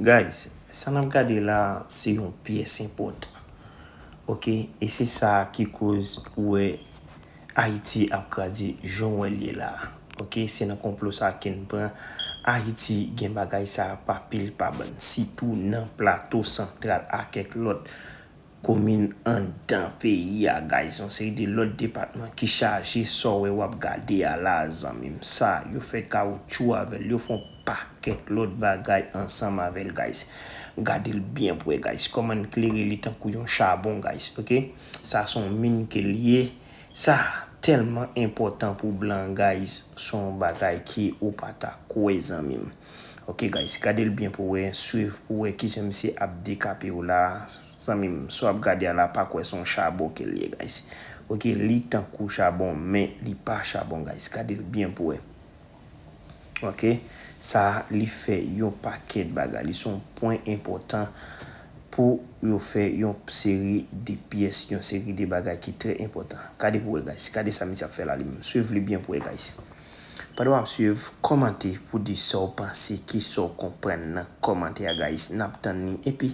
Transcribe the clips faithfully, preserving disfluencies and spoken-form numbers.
Guys, sa n ap gade la, se yon pyès enpòtan. Ok, e se sa ki koz ou wè Ayiti ap kraze jan w wè l ye la. Ok, se nan konplo sa ke n pran. Ayiti gen bagay sa pa pil pa bann, sitou nan Plato Santral ak kèk lòt komin anndan peyi a, guys. Yon seri de lòt depatman ki chaje sa w wè w ap gade a la, zanmi m. Sa, yo fè kawotchou avè l, yo fè yon pakèt lòt bagay ansanm avè l, guys. Gade l byen pou wè, guys. Kòman n klere li tankou yon chabon, guys, ok? Sa se yon min ke l ye. Sa tèlman enpòtan pou blan, guys. Se yon bagay ke ou pa ta kwè, zanmi m. Ok, guys, gade l byen pou wè, swiv pou wè kijan misye ap dekape w la. Zanmi m, sa w ap gade a la, pa kwè se yon chabon ke l ye, guys. Ok, li tankou chabon, men li pa chabon, guys. Gade l byen pou wè. Ok, sa li fè yon pakèt bagay. Li se yon pwen enpòtan pou yo fè yon seri de pyès, yon seri de bagay ki trè enpòtan. Gade pou wè, guys. Gade sa misye ap fè la, li menm. Swiv li byen pou wè, guys. Pandan w ap swiv, kòmante pou di sa w panse, ki sa w konprann nan kòmantè a, guys. N ap tann li. Epi,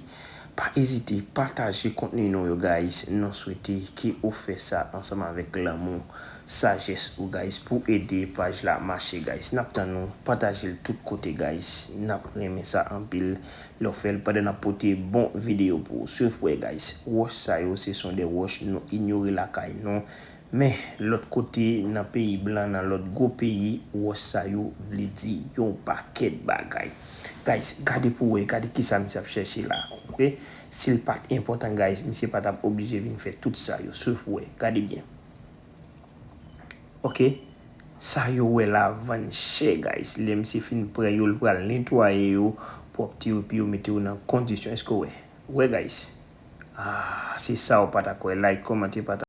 pa ezite, pataje kontni nou yo, guys. Nou swete ke ou fè sa ansanm avèk lanmou, sajès ou, guys, pou ede paj la mache, guys. N ap tann nou, pataje l tout kote, guys. N ap renmen sa anpil lè w fè l pandan n ap pote bon videyo pou ou. Swiv pou wè, guys. Wòch sa yo, se son de wòch nou inyore lakay nou. Men, lòt kote, nan peyi blan, nan lòt gwo peyi, wòch sa yo vle di yon pakèt bagay. Guys, gade pou wè, gade kisa misye ap chèche la, ok? Si l pa t enpòtan, guys, misye pa t ap oblije vin fè tout sa yo. Swiv pou wè, gade byen. Ok? Sa yo wè la vann chè, guys. Lè misye fin pran yo, l pral netwaye yo pwòpte yo, epi yo mete yo nan kondisyon. Èske w wè? Wè, guys. Ah, se sa w pa ta kwè. Like, kòmante, pataje.